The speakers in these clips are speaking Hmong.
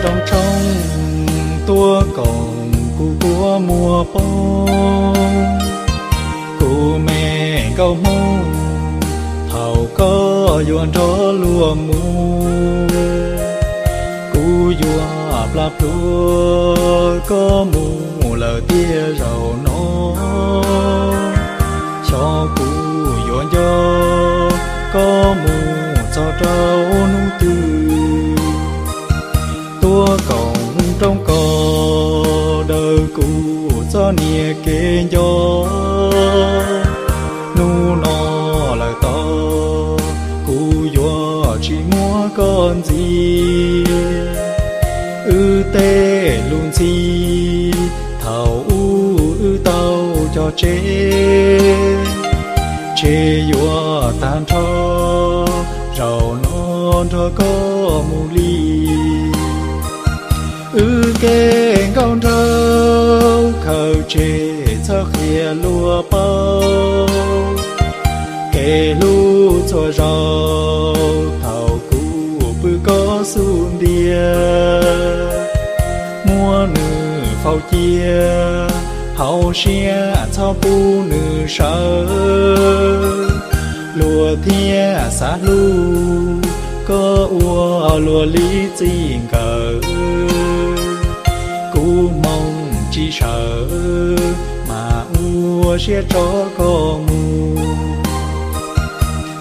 Rooj tshoob tuaj koom kuv kua muag poob, kuv me nkauj Hmoob, thaum koj yuav nrog luag mus, kuv yuav plam plhuav koj mus lawm tiag zaum no. Xyov kuv yuav nco koj mus txog rau hnub twg. Tuaj koom rooj kos daws kuv txoj niag kev nco. Hnub no lawm tod, kuv yuav tsis muab koj ntxias. Wb tej lus ntxhi thaum ub wb tau cog tseg, tseg yuav tag nrho, zaum no nrog koj mus li. Wb kev nkauj nraug khaws tseg txhob qhia luag paub, kev hlub txhua zaus thaum kuv pw koj xub ntiag, muab nws faus cia, hauv siab txhob pub nws sawv. Luag thiaj xav hlub koj ua luag li txij nkawm, kuv hmoo tsis sawv, mas ua siab tso koj mus.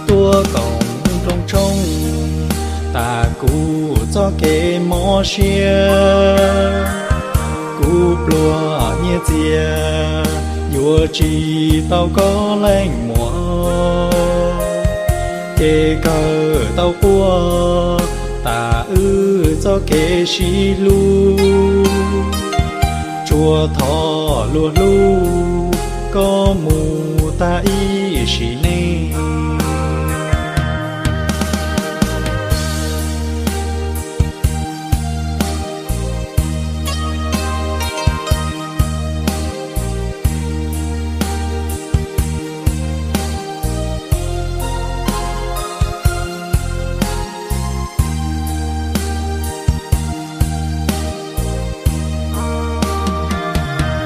Tuaj koom rooj tshoob tas kuv txoj kev mob siab, kuv pluag nyiaj txiag yuav tsis tau koj leej muam, ces kawg tau quaj tas wb txoj kev sib hlub. Tsuas thov luag hlub koj mus tag ib sim neej.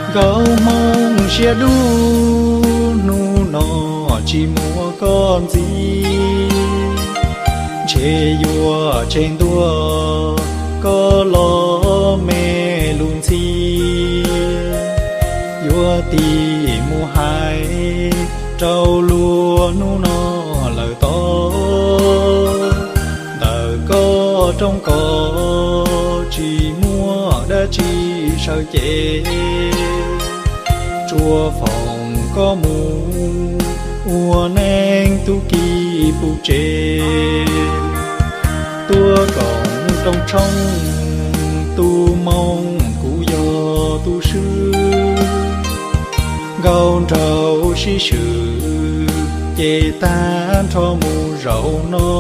Nkauj Hmoob siab dub, hnub no tsis muab koj ntxias, ntshe yuav tseg ntua koj los me lus ntxhi. Yuav tig mus hais rau luag hnub no lawm tod, ntawm koj rooj kos tsis muaj dab tsi sawv cev, tsuas foom koj mus ua neej tu ki puv tsev. Tuaj koom rooj tshoob, tus moo kuv yog tus swb, nkauj nraug sib swm ces tag nrho mus zaum no.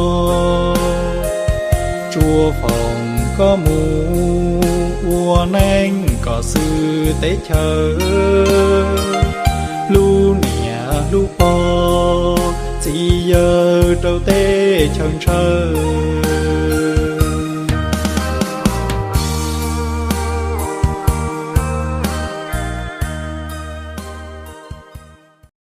Tsuas foom koj mus ua neej kom xwm teb chaws, hlub niam hlub pog, txiv yawg rau teb chaws ntshaw.